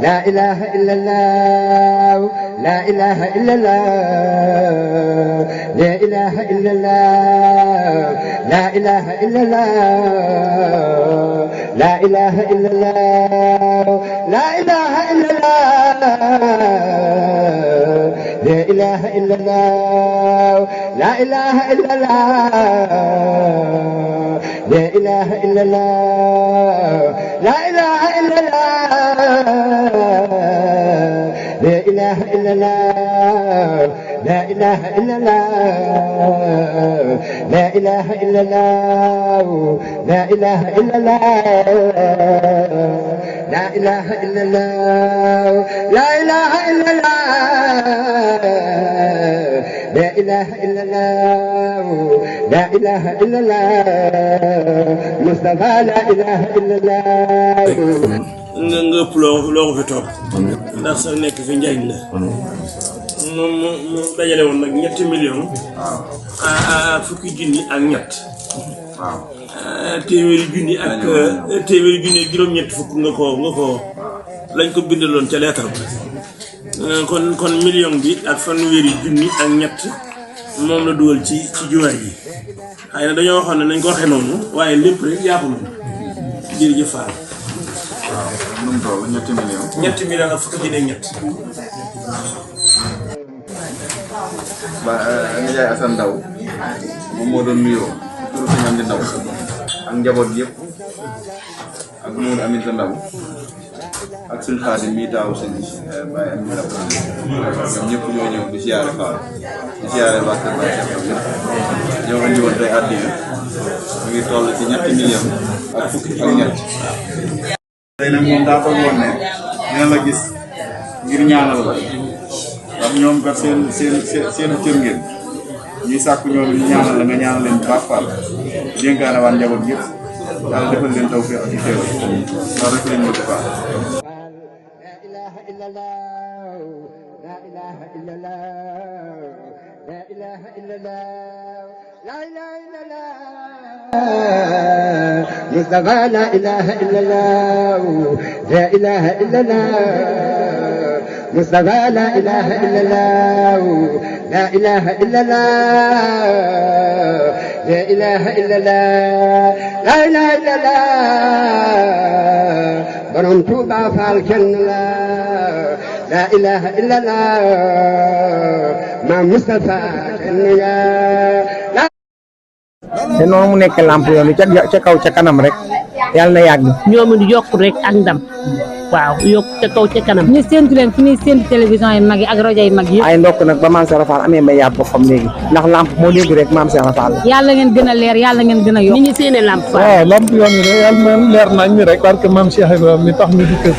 لا إله إلا الله لا إله إلا الله لا إله إلا الله لا إله إلا الله لا إله إلا الله لا إله إلا الله لا إله إلا الله لا إله إلا الله لا إله إلا الله لا إله إلا الله لا إله إلا الله لا إله إلا الله لا إله إلا الله لا إله إلا الله لا إله إلا الله لا إله إلا الله لا إله إلا الله لا إله إلا الله مصطفى لا إله إلا الله nga ëpp loo fi toog ndax sa nekk fi njariñ la moom mu dajale woon nag ñetti million ak fukki junni ak ñett téeméeri junni ak juróom-ñett fukk nga ko lañ ko bindaloon ca leetar ba kon million bi ak fanweeri junni ak ñett moom la dugal ci jumaa ji xëy na dañoo waxoon ne nañ ko waxee noonu waaye lépp rek yaa ko moom jërëjëf Fall. waaw nu mu toll ñetti million ak fukki junni ak ñett. ba Ndiaye Assane Ndaw moom moo doon nuyoo turu Sëñ Amdi Ndaw ak njaboot yëpp ak Mourou Aminta Ndaw ak suñu Xaadim mii taawu sëñ Baye Amdi Ndaw ñoom ñëpp ñoo ñëw di siyaare Fall di siyaare waa Kër Baye Cheikh yëpp ñoo andi woon tey àddiya mu ngi toll ci ñetti million ak fukki ak ñett. tey nag moom daa foog woon ne dina la gis ngir ñaanal la ndax ñoom kat seen cër ngeen ñuy sàkku ñoom ñu ñaanal la nga ñaanal leen bu baax Fall dénkaane waan njaboot yëpp yàlla defal leen tawfeex ak xéewal loolu rek lañ bëgg Fall. لا إله إلا الله لا إله إلا الله لا إله إلا الله لا إله إلا الله مصطفى لا إله إلا الله لا إله إلا الله مصطفى لا إله إلا الله لا إله إلا الله لا إله إلا الله لا إله إلا الله borom Tuuba Faal kenn la ilaha illallah ma Mustafa kenn la te noonu mu nekk lamp yoon ca kaw ca kanam rek yàlla na yàgg ñoom it yokk rek ak ndam waaw yokk ca kaw ca kanam ñu séntu leen fi ñuy séntu télévision yi mag yi ak rajo yi mag yi ay ndokk nag ba maam Cheikh Fall amee mbay yaat boppam léegi ndax lamp moo léegi rek maam Cheikh Fall yàlla ngeen gën a leer yàlla ngeen gën a yokk ni ñu séenee lamp waaw lamp yoon wi de yàlla na leer nañ mi rek parce que maam Cheikh Ibrahima mi tax ñu di kër